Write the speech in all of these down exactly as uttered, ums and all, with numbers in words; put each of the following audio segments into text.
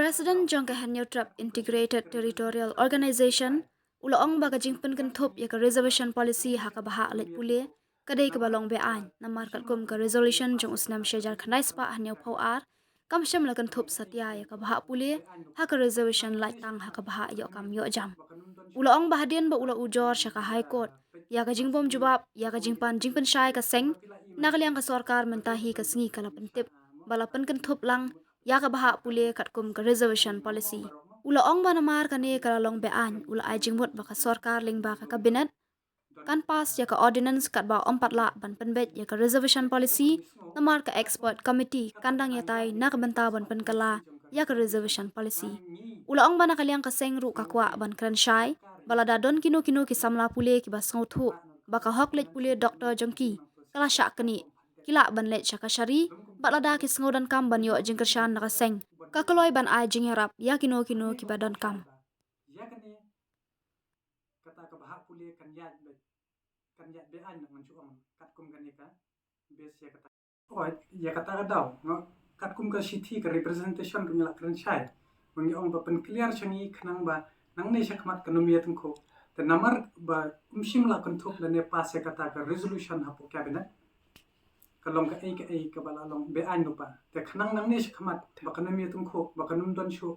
President jong ka Hynñiewtrep Integrated Territorial Organization u la ong ba ka jingpynkynthup ïa ka reservation policy ha ka bhah leit pule ka dei kaba long be-aiñ, namar katkum ka resolution jong u snem shihajar khyndai spah hynñiewphew ar kam shym la kynthup satia ïa ka bhah pule ha ka reservation lait tang ha ka bhah ïoh kam ïoh jam. U la ong ba hadien ba u la ujor sha ka High Court ïa ka jingbym jubab ïa ka jingpan jingpynshai ka seng na ka liang ka sorkar, mynta hi ka sngi ka la pyntip ba la pynkynthup lang ïa ka bhah pule katkum ka reservation policy. U la ong ba namar kane ka la long be-aiñ, u la ai jingmut ba ka sorkar lyngba ka cabinet kan pass ïa ka ordinance katba ym pat lah ban pynbeit ïa ka reservation policy, namar ka expert committee kan dang ïatai na ka bynta ban pynkylla ïa ka reservation policy. U la ong ba na ka liang ka seng ruh ka kwah ban kren shai ba lada don kino kino ki samla pule kiba sngewthuh ba ka hok leit pule doktor jong ki ka la shah knieh, ki lah ban leit sha kashari, bad lada ki sngewdonkam ban ïoh jingkyrshan na ka seng, ka kloi ban ai jingïarap ïa kino kino kiba donkam. Ïa kane, kata ka bhah pule kan ïaid beit, kan ïaid be-aiñ, ngan shu ong, katkum kane ka base ïa kata. Oh, ïa kata ka daw, nga, katkum ka shithi ka representation ka ngi la kren shai, ba ngi ong ba pynclear sha ngi khnang ba nangne shakhmat kan ym ïatyngkhuh. Te namar ba ym shym la kynthup lane pass ïa kata ka resolution hapoh cabinet, ka long kaei kaei kaba la long be-aiñ lypa. Te khnang nangne shakhmat ba kan ym ïatyngkhuh, ba kan ym don shuh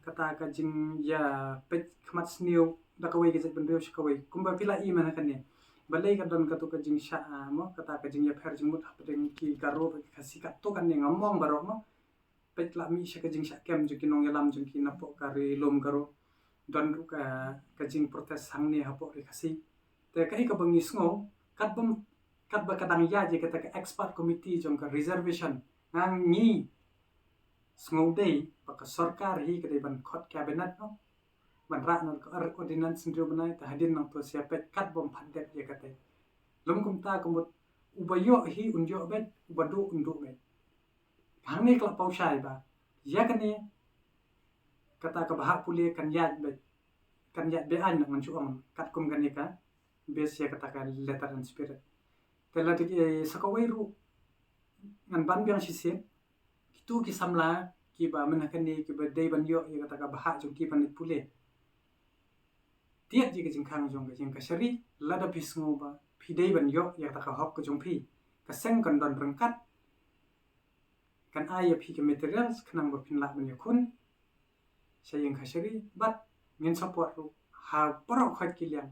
kata ka jingïapeit khmat sniew da kawei ka jaitbynriew sha kawei, kumba phi la i mynta kane. Balei ka don katu ka jingshah, ah, mo, kata ka jingïapher jingmut hapdeng ki Garo bad ki Khasi, katto katne, ngam ong baroh, mo. Peit, la mih sha ka jingshah kem jong ki nongïalam jong ki napoh ka Ri Lum Garo. Don ruh ka, ka jingprotest hangne hapoh Ri Khasi. Te kaei kaba ngi sngew, katba, katba ka dang ïaid ïa kata ka expert committee jong ka reservation, nga ngi sngew dei ba ka sorkar hi ka dei ban khot cabinet, no, ban rah noh ka ordinance hynriew bnai, te hadien nangto sa ïapeit katba ym pat dep ïa kata. Lym kumta ka mut uba ïoh hi un ïoh beit, uba duh un duh beit. Hangne ka la paw shai ba ïa kane, kata ka bhah pule kan ïaid beit, kan ïaid be-aiñ, ngan shu ong, katkum kane ka base ïa kata ka letter and spirit. Te lada, eh, sa kawei ruh ngan ban biang shisien, kito ki samla kiba mynta kane kiba dei ban ïoh ïa kata ka bhah jong ki ban leit pule, tied ïa ka jingkhang jong ka jingkashari, lada phi sngew ba phi dei ban ïoh ïa kata ka hok ka jong phi, ka seng kan don ryngkat, kan ai ïa phi ka materials khnang ba phin lah ban ïakhun sha ïing kashari, bad ngin support ruh ha baroh khoit ki liang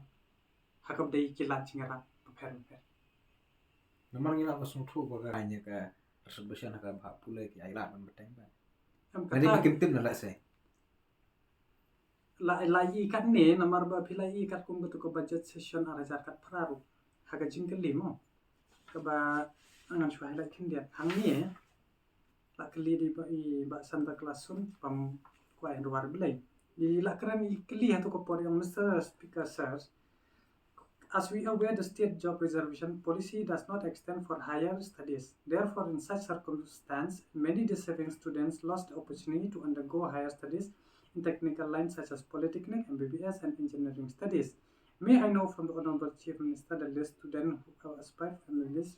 ha kaba dei ki lad jingïarap bapher bapher. Namar ngi lah ban sngewthuh ba ka, ïa ka reservation ha ka bhah pule ki ai lad ban bteng ba. Em, kata kim tip na la se. La, la i katne, namar ba phi la i katkum katu ka budget session ar hajar khatphra ruh, ha ka jingkylli, mo, kaba ngan shu highlight khyndiat hangne. La kylli da i Bah, i Bah Santa Claason, pam kwai hynriew ar Blei. I la kren, i kylli ha katu ka por, ong, Mister Speaker, sir, as we are aware, the state job reservation policy does not extend for higher studies. Therefore, in such circumstance, many deserving students lost the opportunity to undergo higher studies in technical lines such as polytechnic, M B B S, and engineering studies. May I know from the Honorable Chief Minister the list students who have aspired for M B B S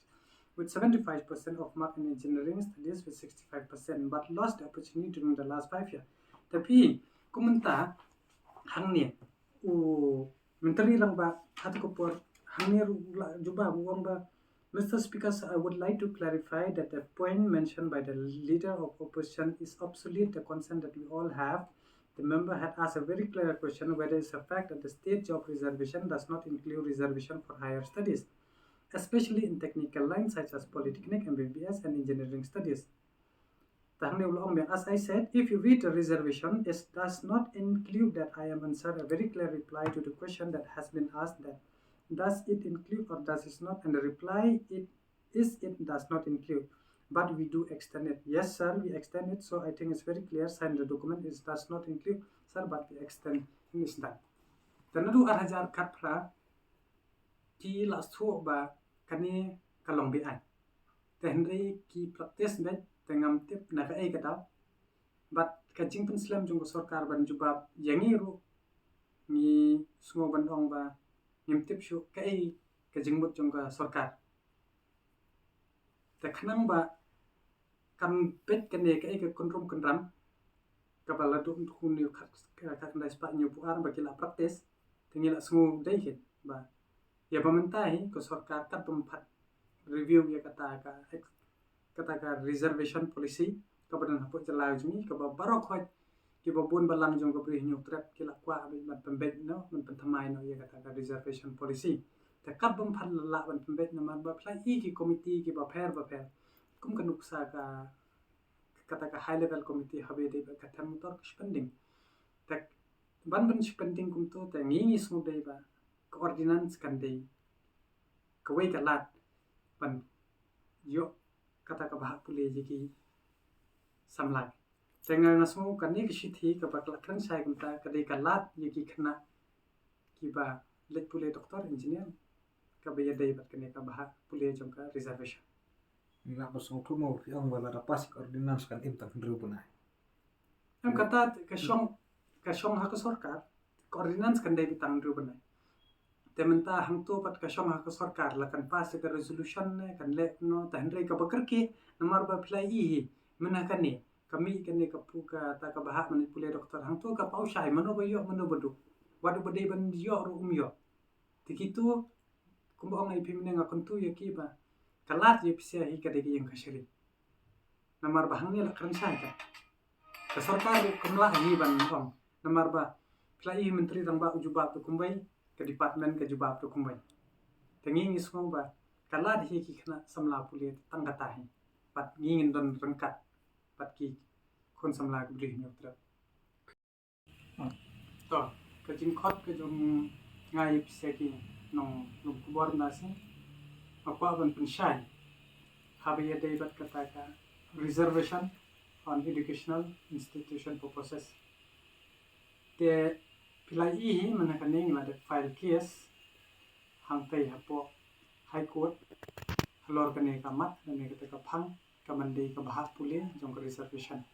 with seventy-five percent of mark in engineering studies with sixty-five percent but lost the opportunity during the last five years? Te phi, kumta hangne u Myntri Rangbah ha katu ka por hangne ruh u la jubab, u ong ba, Mister Speaker, sir, I would like to clarify that the point mentioned by the Leader of Opposition is obsolete. The concern that we all have, the member had asked a very clear question whether it's a fact that the state job reservation does not include reservation for higher studies, especially in technical lines such as polytechnic, M B B S, and engineering studies. Te hangne u la ong biang, as I said, if you read the reservation, it does not include that. I am answer a very clear reply to the question that has been asked, that does it include or does it not? And the reply, it is, it does not include. But we do extend it. Yes, sir, we extend it. So I think it's very clear. Sign the document. It does not include, sir, but we extend. It is done. Te naduh ar hajar khatphra ki la sngewthuh ba kane ka long be-aiñ. Te hynrei ki practice beit, te ngam tip na kaei ka daw. Bad ka jingpynslem jong ka sorkar ban jubab ïa ngi ruh, ngi sngew ban ong ba ngim tip shuh kaei ka jingmut jong ka sorkar. Te khnang ba kan peit kane kaei ka kynrum kynram, kaba la duk tu ni khat khat khyndai spah hynñiew phew ar ba ki la practice. Te ngi la sngew dei hi ba ïa ba mynta hi ka sorkar kat bym pat review ïa kata ka ex- kata ka reservation policy kaba don hapoh jylla jong ngi, kaba baroh khoit kiba bun balang jong ka Bri Hynñiewtrep ki la kwah ban pynbeit noh, ban pynthymmai noh ïa kata ka reservation policy. Te kat bym pat la lah ban pynbeit namar ba phi la i ki komiti kiba pher ba pher, kum ka nuksa ka kata ka high level committee haba ïadei bad ka them motor ka spending. Te ban ban spending kumto te ngi ngi sngew dei ba ka ordinance kan dei kawei ka lad ban ïoh kata ka bhah pule ïa ki samla. Te nga nga sngew kane ka shithi kaba ka la kren shai kumta ka dei ka lad ïa ki khynnah kiba leit pule doktor, engineer, kaba ïadei bad kane ka bhah pule jong ka reservation. Nga ba sngewthuh mo ki ong ba lada pass ka ordinance kan im tang hynriew bnai. Em, kata ka shong ka shong ha ka sorkar, ka ordinance kan dei beit tang hynriew bnai. Te mynta hangto pat ka shong ha ka sorkar la kan pass ka resolution ne kan leh no, te hynrei kaba kyrkieh namar ba phi la i hi mynha kane ka mih kane ka pu kata ka bhah ban leit pule doktor, hangto ka paw shai mano ba ïoh mano ba duk. Wat uba dei ban ïoh ruh um ïoh. Te kito kumba ong ai phi mynne nga kyntu ïa ki ba ka lad ïa phi sha hi ka dei ka ïing kashari. Namar ba hangne la kren shai ka ka sorkar ruh kam lah hi ban ong. Namar ba phi la i myntri rangbah u jubab tu kumwei, ka department ka jubab tu kumwei. Te ngi ngi sngew ba ka lad hi ki khynnah samla pule tang kata hi. Bad ngi ngin don ryngkat bad ki khun samla ka Bri Hynñiewtrep. To, ka jingkhot ka jong nga ïa phi sha ki nonglum khubor na shisien, nga kwah ban pynshai haba ïadei bad kata ka reservation on educational institution purposes. Te phi la i hi mynha kane ngi la dep file case hangtei hapoh High Court halor kane ka mat, kane kata ka phang ka man dei ka bhah pule jong ka reservation.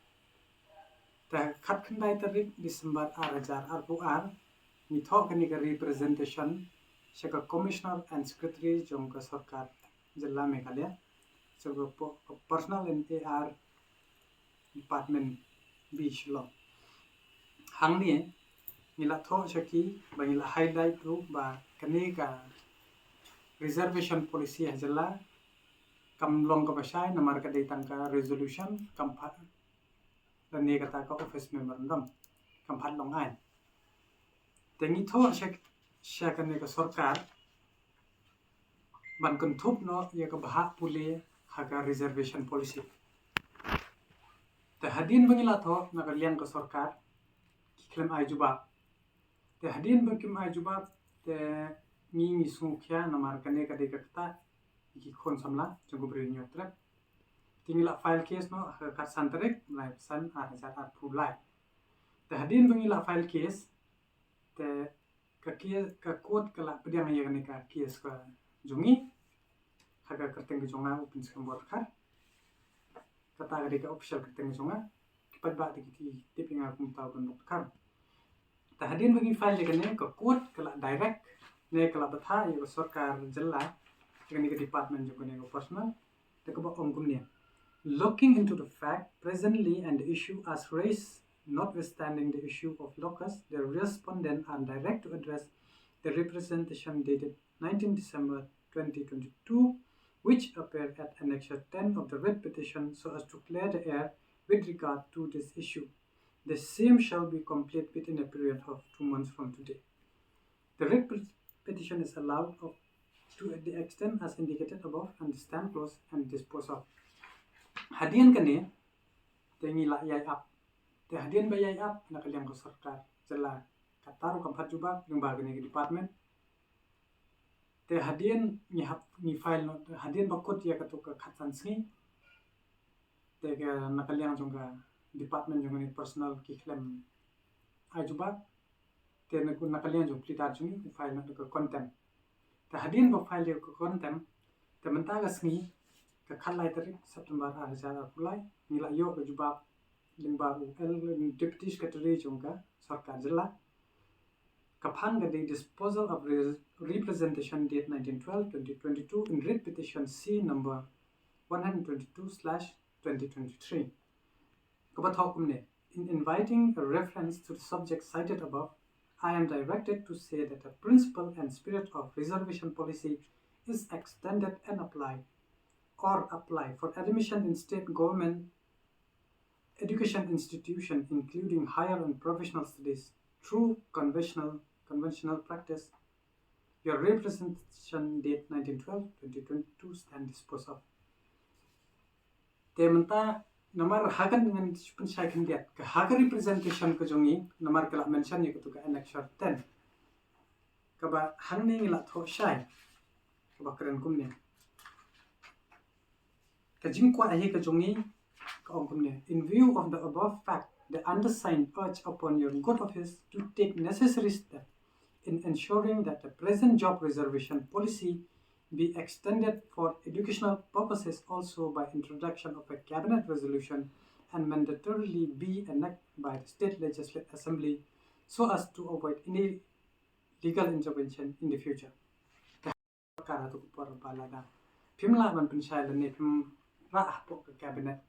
Te khatkhyndai tarik December ar hajar arphew ar ngi thoh kane ka representation sha ka Commissioner and Secretary jong ka sorkar jylla Meghalaya, sha ka po- ka Personnel and A R Department B Shillong. Hangne ngi la thoh sha ki ba ngi la highlight ruh ba kane ka reservation policy ha jylla kam long kaba shai namar ka dei tang ka resolution, kam pat lane kata ka office memorandum, kam pat long aiñ. Te ngi thoh sha sha kane ka sorkar ban kynthup noh ïa ka bhah pule ha ka reservation policy. Te hadien ba ngi la thoh na ka liang ka sorkar ki khlem ai jubab. Te hadien ba kim ai jubab te ngi ngi sngewkhia namar kane ka dei ka ktah ïa ki khun samla jong ka Bri Hynñiewtrep. Te ngi la file case noh ha ka khatsan tarik Naiwieng ar hajar arphew lai. Te hadien ba ngi la file case te ka case ka court ka la pdiang ïa kane ka case ka jong ngi ha ka kyrteng ka jong nga u Pynskhem Borkhar. Kata ka dei ka official kyrteng ka jong nga. Ki paidbah te ki tip ïa nga kumta u Pynskhem Borkhar. Te hadien ba ngi file ïa kane ka court ka la direct ne ka la bthah ïa ka sorkar jylla ïa kane ka department jong kane ka personnel. Te kaba ong kumne. Looking into the fact presently and the issue as raised, notwithstanding the issue of locus, the respondent are direct to address the representation dated nineteenth December twenty twenty-two, which appear at annexure ten of the writ petition so as to clear the air with regard to this issue. The same shall be complete within a period of two months from today. The writ petition is allowed of to the extent as indicated above and the stand closed and disposed of. Hadien kane te ngi la ïai ap. Te hadien ba ïai ap na ka liang ka sorkar jylla kata ruh kam pat jubab lyngba kane ka department. Te hadien ngi hap ngi file noh hadien ba kut ïa katu ka khatsan sngi. Te ka na ka liang jong ka department jong kane personnel ki khlem ai jubab. Te na ka liang jong pleader jong ngi file noh ka contempt. Te hadien ba file ïa ka contempt te mynta ka sngi ka khatlai tarik September ar hajar arphew lai ngi la ïoh ka jubab lyngba u L Deputy Secretary jong ka sorkar jylla. Ka phang ka dei Disposal of Re- Representation date nineteen twelve twenty twenty-two in writ petition C number one hundred twenty-two slash twenty twenty-three. Kaba thoh kumne. In inviting a reference to the subject cited above, I am directed to say that the principle and spirit of reservation policy is extended and applied or apply for admission in state government education institution, including higher and professional studies, through conventional conventional practice. Your representation date nineteen twelve twenty twenty-two stand disposed of. Te mynta namar hakan ngan pynshai khyndiat ka ha ka representation ka jong ngi, namar ka la mention ïa katu ka annexure ten. Kaba hangne ngi la thoh shai. Kaba kren kumne. Ka jingkwah hi ka jong ngi ka ong kumne. In view of the above fact, the undersigned urge upon your good office to take necessary step in ensuring that the present job reservation policy be extended for educational purposes also by introduction of a cabinet resolution and mandatorily be enacted by the state legislative assembly so as to avoid any legal intervention in the future. Ka ha tu ka por ba lada phim lah ban pynshai lane phim rah hapoh ka cabinet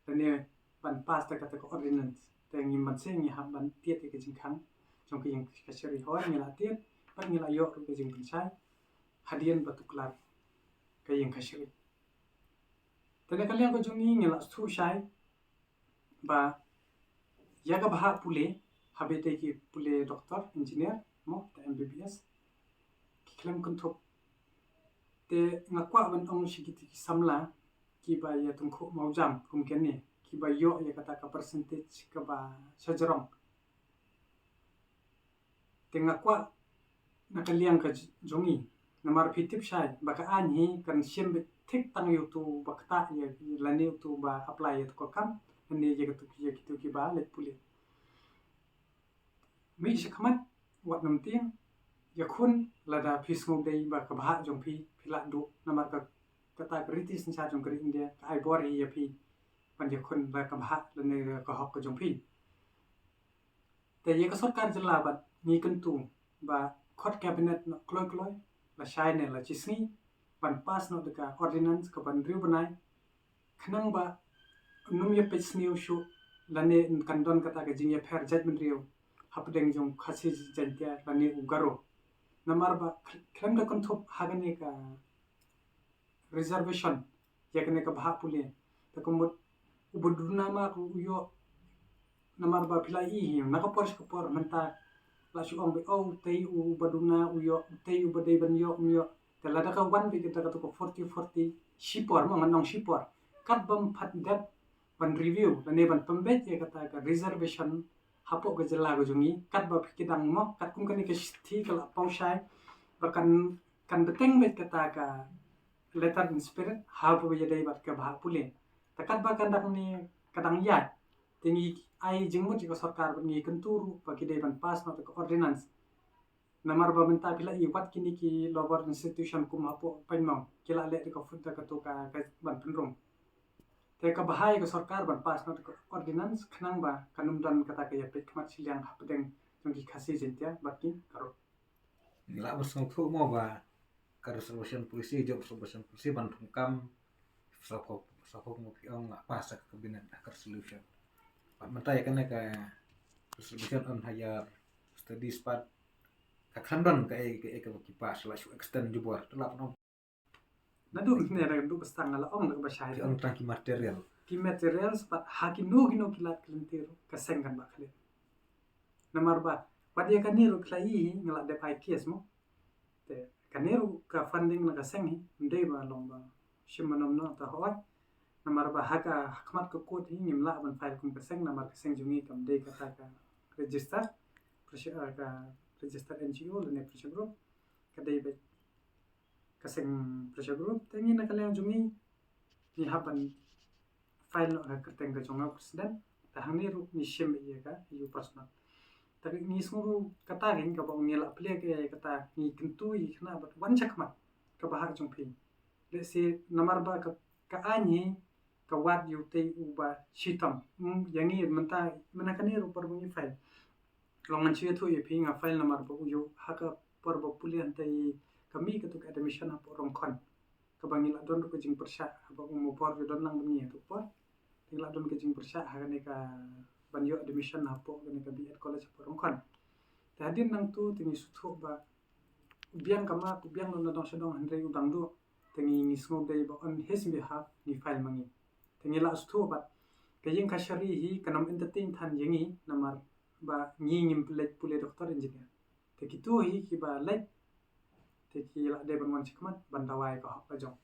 lane ban pass da kata ka ordinance, te ngi mynta ngi hap ban tied ïa ka jingkhang jong ka ïing kashari. Hooid, ngi la tied bad ngi la ïoh ruh ka jingpynshai hadien ba tuklar ka ïing kashari. Te na ka liang ka jong ngi ngi la sngewthuh shai ba ïa ka bhah pule, haba ïadei ki pule doctor, engineer, mo, te M B B S, ki khlem kynthup. Te nga kwah ban ong sha kito ki samla kiba ïa tyngkhuh mawjam kum kine, kiba ïoh ïa kata ka percentage kaba shajrong. Te nga kwah na ka liang ka j-, jong ngi, namar phi tip shai ba ka aiñ hi kan shim beit thik tang ïa uto ba ktah ïa, lane uto ba apply ïa uto ka kam, lane ïa kito, ïa kito kiba leit pule. Mih shakhmat, wat nym tieng, ïakhun lada phi sngewdei ba ka bhah jong phi phi lah duh, namar ka, kata ka riti synshar jong ka ri India ka ai bor hi ïa phi ban ïakhun la ka bhah lane ka hok ka jong phi. Te ïa ka sorkar jylla bad ngi kyntu ba khot cabinet noh kloi kloi, la shai ne la shisngi, ban pass noh da ka ordinance kaba hynriew bnai, khnang ba ym ïa peit sniew shuh lane kan don kata ka jingïapher jaitbynriew hapdeng jong Khasi Jaiñtia lane u Garo. Namar ba khlem da kynthup ha kane ka reservation ïa kane ka bhah pule, te ka mut uba duna ma u ïoh. Namar ba phi la ïohi na ka por sha ka por mynta la shu ong ba, oh, utei uba duna u ïoh, utei uba dei ban ïoh um ïoh. Te lada ka wan beit kata ka forty forty shipor, ma ngan ong shipor, kat bym pat dep ban review lane ban pynbeit ïa kata ka reservation hapoh ka jylla ka jong ngi, kat ba phi kdang mo, katkum kane ka shithi ka la paw shai ba kan, kan bteng beit kata ka letter in spirit haba ïadei bad ka bhah pule. Te kat ba ka dang ne ka dang ïaid, te ngi ai jingmut ïa ka sorkar bad ngi kyntu ruh ba ki dei ban pass noh ka ordinance. Namar ba mynta phi la ïohi wat kine ki lower institution kum hapoh Pangmong ki la leh da ka fut da katu ka, ka ban pynrung. Te ka bha ïa ka sorkar ban pass noh ka ordinance khnang ba kan ym don kata ka ïapeit khmat shiliang hapdeng jong ki Khasi Jaiñtia bad ki Garo. Ngi lah ban sngewthuh mo ba ka reservation policy, job reservation policy ban thungkam, sa pok, sa pok mo phi ong la pass ka cabinet ka resolution. Pat mynta ïa kane ka reservation on higher studies pat ka khlem don kaei kaei kaba ki pass, la shu extend jubor. Te lah ban ong naduh ne ra duh ba sdang la ong da kaba shai. Ki ong tang ki material. Ki materials pat ha kino kino ki lad ki lynti ruh ka seng kan bah khleh. Namar ba wat ïa kane ruh phi la ïohi hi nga la dep ai case mo. Te kane ruh ka funding na ka seng hi ym dei ba long ba shim manom noh, te hooid. Namar ba ha ka, ha khmat ka court hi ngim lah ban file kum ka seng, namar ka seng jong ngi kam dei kata ka register, pressure, ah, ka register N G O lane pressure group, ka dei beit ka seng pressure group. Te ngi na ka liang jong ngi ngi hap ban file noh ha ka kyrteng ka jong nga u president. Te hangne ruh ngi shim ïa ka, ïa u personal. Te ngi sngew ruh kata ngi kaba ngi la plie ïa kata, ngi kyntu ïa kane bad wan shakhmat ka bhah jong phi. Let's say namar ba ka, ka aiñ hi ka wad ïa utei uba shitom. Hmm, ïa ngi mynta mynta kane ruh por ba ngi file. Long ngan shu ïathuh ïa phi, nga file namar ba u ïoh ha ka por ba pule hangtei ka mih katu ka admission hapoh Rongkhon. Kaba ngi la don ruh ka jingpyrshah haba u Mawbor u don lang bad ngi ha tu por. Te ngi la don ka jingpyrshah ha kane ka ban ïoh admission hapoh kane ka B.Ed College hapoh Rongkhon. Te hadien nangtu te ngi sngewthuh ba u biang ka mark, u biang noh na dong sha dong, hynrei u dang duh. Te ngi, ngi sngew dei ba on his behalf ngi file ma ngi. Te ngi la sngewthuh ba ka ïing kashari hi kan ym entertain than ïa ngi namar ba ngi ngim leit pule doktor engineer. Te kito hi kiba leit te ki la dei ban wan shakhmat ban dawa ïa ka hok la jong.